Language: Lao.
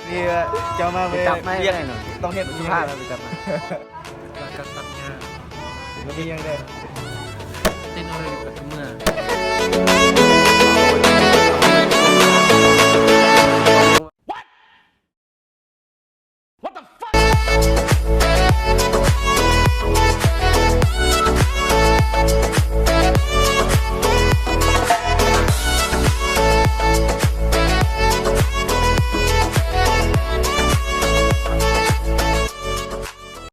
ນີ້ເຈົ້າມາ ໄປຈັບໄມ້ ວຽກ ໄດ້ເນາະ ຕ້ອງເຮັດສຸພາບ ໄປຈັບໄມ້ ແລ້ວກໍຕັດຫຍ້າ ແລ້ວມີຫຍັງແດ່? ເຕັ້ນເອົາເລີຍ ແລ້ວກໍເມືອ.